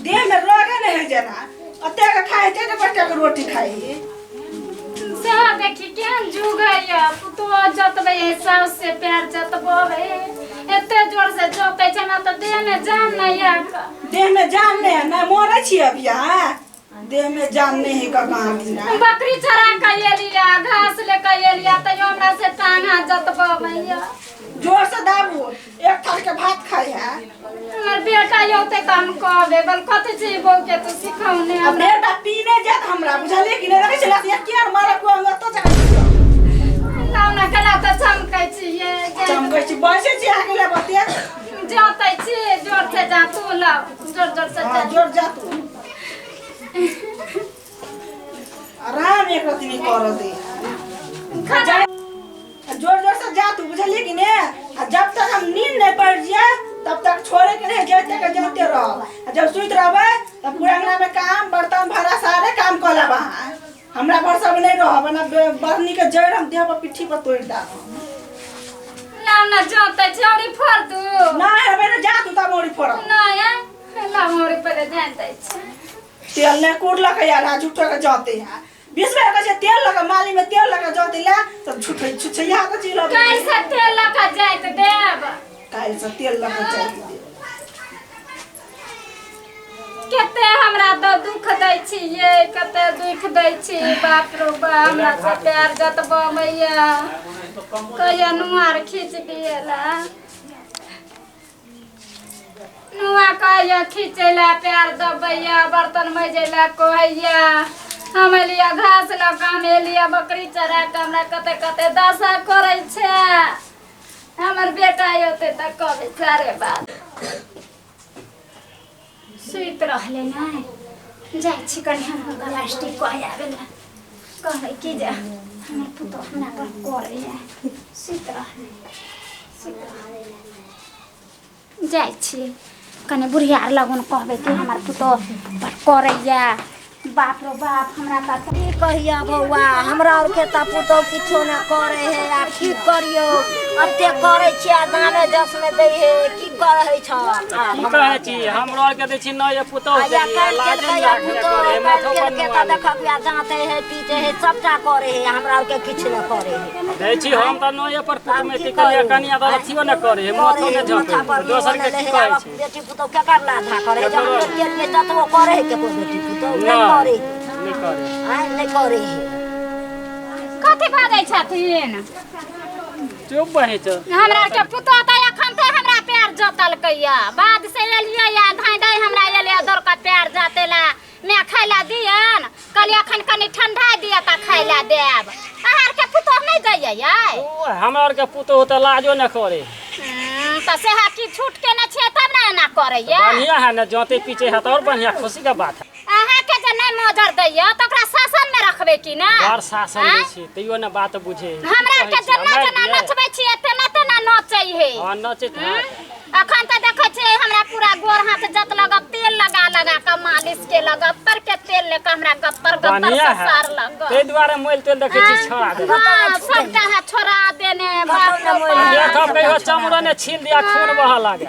देह में रोगे नहीं है जेना अते के खाए छै तऽ बच्चा के रोटी खाइ है। सेहो देखी केहन जुग है पुतोह जतबै है साउस से प्यार जतबे एते जोर से जतै छै ना तऽ देह में जान नहीं है। देह में जान नहीं है ना, मरे छी अभी अहाँ। देह में जान नहीं है का कहाँ दिना। बकरी चरा के एलिया, घास ले के एलिया, तैयो हमरा से टांग हाथ जतबैया। जोर से दाबू, एक थाल के भात खाई है। हमर बेटा औते तऽ हम कहबै, बोल कथी छी बहू के तू सिखौने। अब बेटा पीने जात हमरा बुझलिए कि नहीं? रखे छला या किया मारा को अंग तो जाय छियो। लाउ ना केना तऽ चमकै छियै। चमकै छी, बैसै छी आगे ले बतिया। जतै छी जोर से, जा तू लाउ जोर जोर से। हाँ, जोर जा तू आराम एक रति नहीं कर दे। खाना जोर जोर से जा तू, बुझलिए कि नहीं? आ जब तक हम नींद नहीं पड़ जाए तब तक छोड़े के नहीं, जाते के जाते रहो। आ जब सुत रहबे तब पूरा अंगना में काम बर्तन भाड़ा सारे काम कर लेबा। हमरा भरोसा में नहीं रहब ना, बरनी के जड़ हम देह पर पिट्ठी पर तोड़ डालब। लाउ ना जतै छी, औरी फोड़ दू। ना हेबे ना, जा तू तब औरी फोड़ब। नहीं, लाउ औरी पहिले ध्यान दै छी। तेल नहीं कुटलक यार, आ झूठो के जते है 20 बेर कहै छै तेल लगा, माली में तेल लगा जते ला तब झूठे छुछैया के चीज लगे। काल्हि से तेल लऽ कऽ जाइत देब। काल्हि से तेल लगा जाइत देब। कते हमरा तऽ दुख दै छी ये, कते दुख दै छी। बाप रो बा, हमरा से प्यार जतबैया, कहिया नुआर खींच दिएला, नुआ कहैया खींचैला, प्यार दबैया, बर्तन मजैला कहैया। हम एलिया घास लऽ कऽ, हम एलिया बकरी चरा कऽ, हमरा कते कते दशा करै छै। हमर बेटा औतै तऽ कहबै सारे बात। सुति रहलै नहि, जाइ छी कनि हम प्लास्टिक कह आबै लए। कहबै कि जे हमर पुतोह हमरा पर करैया। सुति रहलै, सुति रहलै। जाइ छी कनि बुढ़िया लगन, कहबै कि हमर पुतोह पर करैया। बाप रो बाप, हमरा तऽ की कहिया बौआ, हमरा आरके तऽ पुतहु किछो नहि करै है। आब की करियौ, एते करै छियै आ दामे जस मे दै है। की करै छ आब? की कहै छी, हमरो आरके दै छी न ये पुतहु के आ लिए, काल्हि लाजे केलकै नहि आ राखबे पुतहु करे, काल्हि माथो पर केलकै नुआ तऽ लै। देखक आ जाँते है पीटे है सबटा करे है, हमरा आरके किछु नहि करे है। दै छी हम तऽ नये पर आब कुटुमैती की करिया करू? कनिया तऽ अथियो नहि करे है, माथो करे नहि है, झँपे माथा है। पर दोसर के नुआ की ले है, कहै आब छी? बेटी पुतहु केकर लाधा करे है? जब केकरो हम केलियै ततबो करे है केकरो बेटी पुतहु? नहि नहि करे है। नहि करे। आँय, नहि करे है। कथी बाजै छथिन? चुप बही छ। हमरा आरके पुतोह तऽ एखन तऽ हमरा पैर जोतलकैया, बाद से एलियै या धाँइ धाँइ हमरा एलियै दौड़ कऽ पैर जातेला। मैं खाय ला दियन, कहलियै अखन कनि ठंडा दिअ तऽ खाय ला देब। अहाँ आरके पुतोह नहि दैयै यै? ओ हमरा आरके पुतोहु तऽ लाजो नहि करे। तऽ सेहा की छूट केने छियै तब ने एना करैया। बढ़िया है ने, जोते पीछे है तऽ और बढ़िया, खुशी के बात है। अहाँके जे नहि मोजर दैया तऽ ओकरा शासन मे रखबै कि ना? बड़ शासन दै छी तैयो ने बात बुझे है। की हमरा कहै आरके छी, जेना मारि जेना दियै? नचबै छियै तेना तेना नचै है। हाँ, नचैत है। अखन तऽ देखै छियै हमरा पूरा गोर हाथ जत लगत तेल लगा लगा कऽ मालिश के गत्तर के तेल ले कऽ हमरा गत्तर गत्तर बढ़िया से है। सार लगत। ताहि दुआरे मोल तेल देखै छी छोड़ा देने। हाँ, सबटा हाथ छोड़ा देने। बाप रे बाप। देखब कहियो चमड़ो ने छील दिया, खून बहऽ लागे।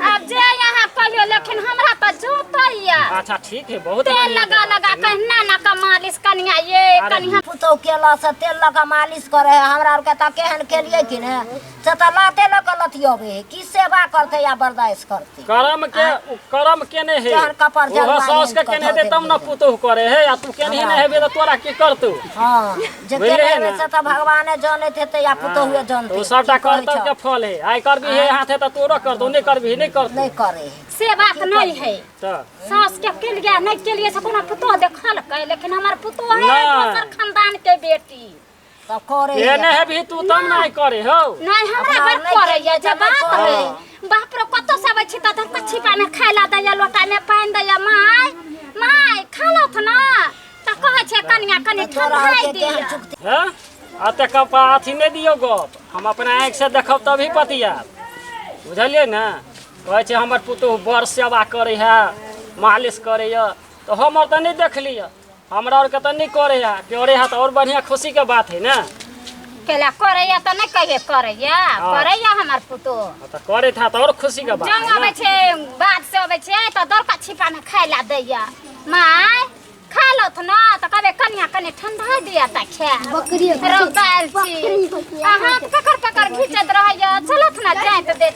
आब जे यहाँ कहियो, लेकिन हमरा तऽ जोतैया। अच्छा ठीक है, बहुत तेल बढ़िया। लगा लगा कऽ ना ना कऽ मालिश कनिया ये अरे। कनिया। पुतहु केला से तेल लऽ कऽ मालिश करे है, हमरा आरके तऽ केहन केलियै कि ने से तऽ लाते लऽ कऽ लतियबै है। की सेवा करतै या बर्दाश्त करतै? करम के करम केने है। केहन कपर ओहो जलवा साउस के आनि कऽ केने धऽ हेतै तब ने देलियै। पुतोहु करे है, आ तू केनही नहि हेबे तऽ तोरा की करतौ? हँ, जे बुझलियै केने ने? हेबै से तऽ भगवाने जानैत हेतै या पुतहुए जानतै। ओ सबटा की कहै करतब छौ? के फल है। आइ करबी हे हाथे तऽ तोरो करतौ, नहि करबी नहि करतौ। नहि करे है। से बात नहीं है। तऽ सास के केलिए नहीं केलिए से कोनो पुतोह देखलकै, लेकिन हमर पुतोह है नहि। दोसर खानदान के बेटी। तब करे है। केने हेबही तू तब ने करे हौ। नहीं, हमरा अपना बड़ नहि करैया केलियै जे तऽ नहि बात करे। है। बाप रे, कतौ से अबै छी तऽ धर छिपा में खाय ला दैया, लोटा में पानि दैया। माय माय खा लथ ना तऽ कहै छै कनिया कनि तऽ तोरा ठंडाइ आरके केहन दिअ। चुकती हैं, अते कपा अथी नहि दियौ गप, हम अपना आँखिसँ देखब तभी पतियाब, बुझलियै ने? कहै छै हमर पुतोहु बड़ सेवा करै है, मालिश करैए, तऽ हम आर तऽ नहि देखलियै, हमरा आरके तऽ नहि करै है, करे है तऽ आओर बढ़िआँ, खुशीके बात है ने। केला करैया तऽ नहि कहिए करैया। हाँ। करैया हमर पुतोह। हाँ, तऽ करैत हैत आओर खुशी के बात जंग है अबै ना। छै, बाद से अबै छै तऽ दौड़का छिपा में खाय ला दैया। माय खा लौथ न तऽ कहबै कनिया कनि ठंडा दिया तऽ खायब। बकरी रौदायल छी आ हाथ पकड़ पकड़ घीचैत रहैया, चलत न जाइत दे।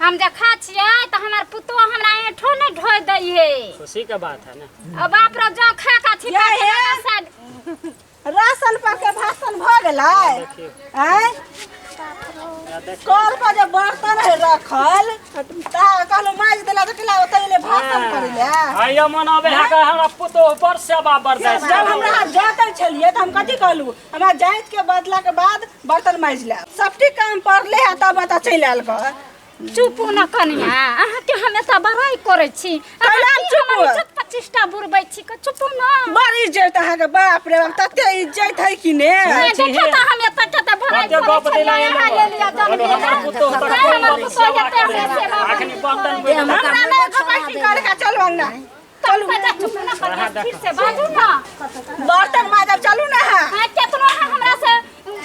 हम जे खा छियै तऽ हमर पुतोह हमरा ऐंठो नहि ढोइ दै हे। खुशी के बात है ना। आ बाप रे, जँ खा का छिपा ये के हे। राशन पर के भाषण भऽ गेलै? देखियौ। आँय, कल पर जे बर्तन है रखल ता कहलहुँ माजि देला तऽ केला ओतऽ एलै भाषण करै लए। आइयो मन अबै है कि हमरा पुतोह बड़ सेवा बर्दाश्त। जब हमरा अहाँ जाते छलियै तऽ हम कथी कहलहुँ? हमरा जाइत के बदला के बाद बर्तन माजि लेब। सबटी काम पड़ले है तब एतऽ चलि आयल घर। चुपू न कनिया, अहाँके हम एतऽ बड़ाइ करै छी। कैला हम अहाँ की चुप? हमर इज्जत प्रतिष्ठा बुड़बै छी? चुपू न। बड़ इज्जत अहाँके, बाप रे बाप, तते इज्जत है कि ने। नहि, देखियौ तऽ हम एतऽ कते बड़ाइ कते करै गप छलियै, देला अहाँ एलै। लेलियै जन्म बोलो, हमर देला। पुतोह तऽ नहि, हमर बड़ पुतोह सेवा एते करै हमरा है। सेवा अखनी बर्तन हमरा नहि गप करे का, चलू अंगना चलू। चुप न कनिया, फिर से बाजू न। बर्तन माजब, चलू ना। हाँ, केतनो अहाँ हमरा से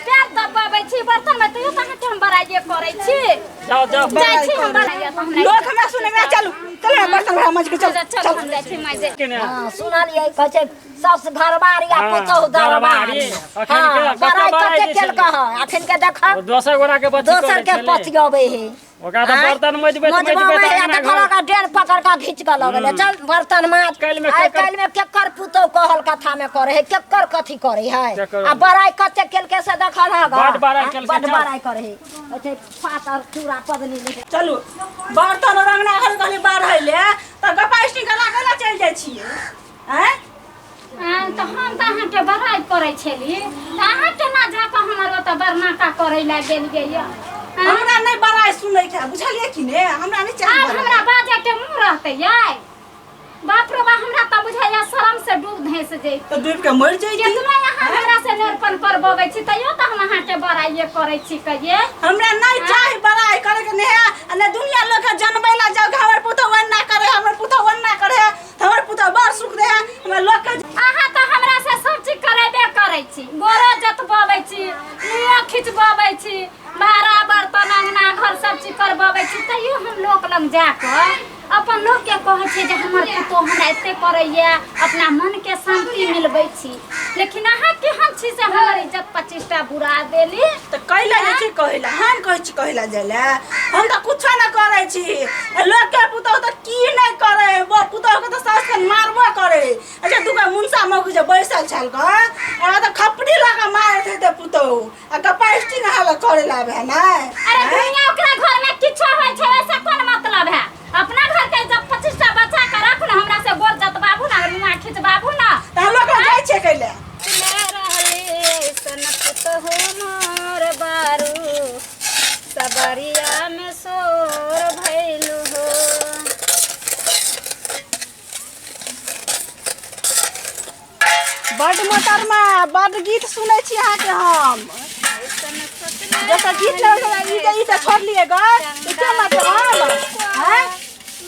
पैर दबाबै छी बर्तन में, तैयो तऽ अहाँके हम बड़ाइए करै छी। जाओ जाओ। जाइ छी हम बड़ाइए तऽ हमरा लोक हमरा सुने में। चलू चलू ना, बर्तन भाड़ा मज के चलू। चल, हम जाइ छी माजे। के ने? हाँ, सुनलियै, कहै छै सास घरबारी आ हाँ, पुतोहु दरबारी। दरबारी। अखन के हाँ, कते बड़ाइ बड़ाइ कते दै केलकै हँ, अखन के देखब। ओ दोसर गोरा के बच्ची दोसर करै के छलै। पतियबै हे। ओकरा तऽ आँय? बर्तन मजबैत मजबैत मजबैत है, अंगना देखल घर ओकरा डेन पकड़ के घीच के लऽ गेलै, चल बर्तन माज। काल्हिमे आइ केकर- काल्हिमे केकर पुतोहु कहल कथा मे करे है, केकर कथी करे है? केकर- आ बड़ाइ कते केलकै से देखल हँ? बड बड़ाइ केलकै, बड चल। बड़ाइ करे है, ओते पातर चूड़ा पदनी ले। चलू, बर्तन रंगना घर कहली बाढ़ै ले तऽ गप्पा स्टिंग कला कला चलि जाइ छियै। आँय? हाँ, तऽ हम तऽ अहाँके बड़ाइ करै छली तऽ अहाँ केना जाकऽ हमर ओतऽ बरनाका करै लए गेलियै यऽ? हाँ? हमरा नहि बड़ाइ सुनै के है, बुझलियै कि ने? हमरा नहि चाही आब बड़ाइ। हमरा बाजऽ के मुँह रहतै यै? बाप रे बा, हमरा तऽ बुझाइया शरम से डूब धैस जैती। तऽ डूबि के मरि जैती। केतनो अहाँ हमरा से नेरपन करबबै छी तैयो तऽ हम अहाँके बड़ाइए करै छी कहिए। हमरा नहि चाही बड़ाइ करे के, नहि आ नहि दुनिया लोक के जनबै ला जाउ कि हमर पुतोह एना करे, हमर पुतोह ओना करे, हमर पुतोह बड़ सुख दे है हमरा लोक के। अहाँ तऽ हमरा से सब चीज करेबे करै छी, गोरो जतबबै छी, मुँहो खिचबबै छी, भाड़ा बर्तन अंगना घर सब चीज करबबै छी, तैयो हम लोक लग जाकऽ अपन लोकके कहै छियै जे हमर पुतोह हमरा एते करैया, अपना मनके शान्ति मिलबै छी। लेकिन अहाँ केहन छी से हमर इज्जत प्रतिष्ठा बुरा देली? तऽ कैला जाइ छी कहै ला? हम कहै छी कहै ला जाइ ला? हम तऽ कुछो नहि करै छी। लोक के पुतोह तऽ की नहि करे, वो पुतोह के तऽ सास के मारबो करे। अच्छा, दूगो मुनसा मौगी जे बैसल छल ग, आ तऽ खपड़ी लगा मारैत हेतै पुतोह आ कपार स्टिंग अहाँ करे ला आबै है नै? अरे दुनिया ओकरा घर में किछो होइ छै वैसे कोन मतलब है? अपना घर के जब 25टा बच्चा के राखू ना, हमरा से गोर जतबाबू ना, मुँह खिचबाबू ना। तऽ हम लोक जाइ छियै कैले। सन पुतहु मोर बारू सबरिया में सोर भैलू हो। बड मोटरमा बड गीत सुनै छी अहाँके हम। जैसा गीत लगल ई तऽ ई तऽ छोड़लियै ग, ई के मतलब हम हैं?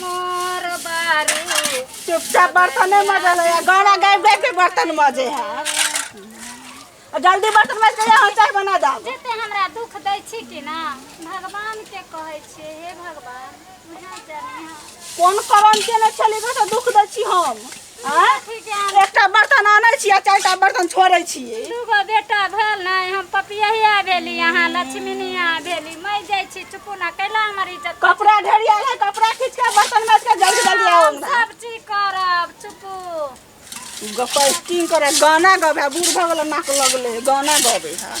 मोर बारू चुपचाप बर्तन नहीं मजल है, गाना गाबि गाबि के बर्तन मजे है। आ जल्दी बर्तन मज के यहाँ चाय बना दाब। जते हमरा दुख दै छी कि ना, भगवान के कहै छियै, हे भगवान उहे जानी। कोन करम केने छली ग तऽ दुख दै छी हम? आँय? ठीक है। एकटा बर्तन आनै छी आ चारिटा बर्तन छोड़ै छियै। दूगो बेटा भेल नहि, हम पपियहिया भेली, अहाँ लक्ष्मीनिया भेली। मरि जाइ छी, चुपू ना। कैला हमर इज्जत? कपड़ा ढेरियाल है, कपड़ा खींच के बर्तन माज के जल्दी जल्दी आओ। हम सब चीज करब, चुपू। गप्पा स्टिंग करे गाना गबे, बूढ़ भऽ गेल, नाक लगले गाना गबे है।